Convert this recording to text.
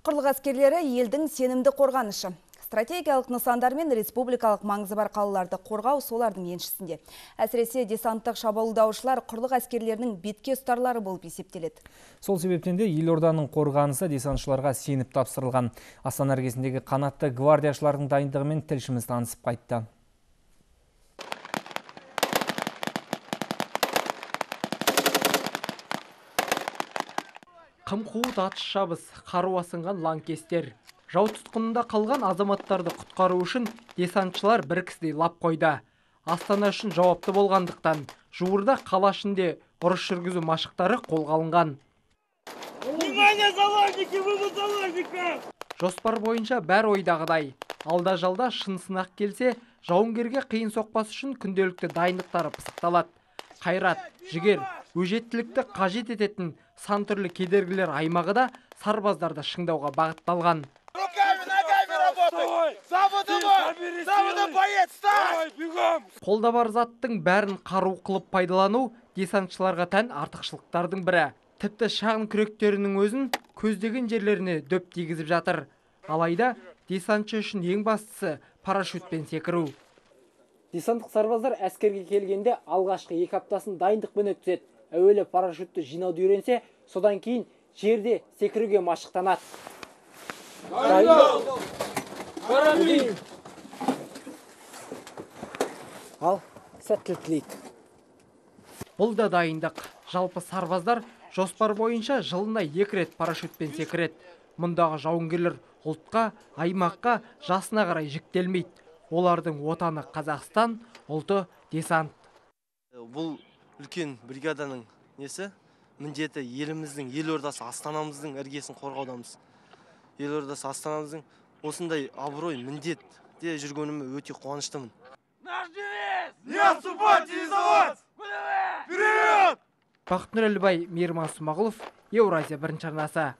Құрлық әскерлері елдің сенімді қорғанышы. Стратегиялық нысандар мен республикалық маңызы бар қалаларды қорғау солардың еншісінде. Әсіресе десанттық шабуылдаушылар құрлық әскерлерінің бетке ұстарлары болып есептеледі. Сол себептен де елорданың қорғанысы десантшыларға сеніп тапсырылған. Астана іргесіндегі қанатты гвардияшылардың дайындығымен тілшіміз танысып қайтты. Қым-қуыт атыс шабыс, қару асынған лаңкестер. Жау тұтқынында қалған азаматтарды құтқару үшін десантшылар бір кісідей лап қойды. Астана үшін жауапты болғандықтан жуырда қала ішінде ұрыс жүргізу машықтары қолға алынған. Жоспар бойынша бәрі ойдағыдай. Алда-жалда шын сынақ келсе, жауынгерге қиын соқпас үшін күнделікті дайындықтары пысықталады. Қайрат, жігер, өжеттілікті қажет ететін сан түрлі кедергілер аймағы да сарбаздарды шыңдауға бағытталған. Қолда бар заттың бәрін қару қылып пайдалану десантшыларға тән артықшылықтардың бірі. Тіпті шағын күректерінің өзін көздеген жерлеріне дөп тигізіп жатыр. Алайда десантшы үшін ең бастысы парашютпен секіру. Десанттық сарбаздар әскерге келгенде алғашқы 2 аптасын дайындықпен өткізеді. Әуелі парашютті жинауды үйренсе, содан кейін жерде секіруге машықтанады. Ал, сәттілік тілейік. Бұл да дайындық. Жалпы сарбаздар жоспар бойынша жылына 2 рет парашютпен секіреді. Мұндағы жауынгерлер ұлтқа, аймаққа, жасына қарай жіктелмейді. Олардың отаны Қазақстан, ұлты десант. Бұл үлкен бригаданың несі? Міндеті еліміздің елордасы Астанамыздың іргесін қорғаудамыз. Елордасы Астанамыздың осындай абырой міндетте жүргеніме өте қуаныштымын. Наш девиз! Не отступать, не сдаваться! Вперед! Бақытнұр Әлібай, Мейірман Смағұлов, Еуразия бірінші арнасы.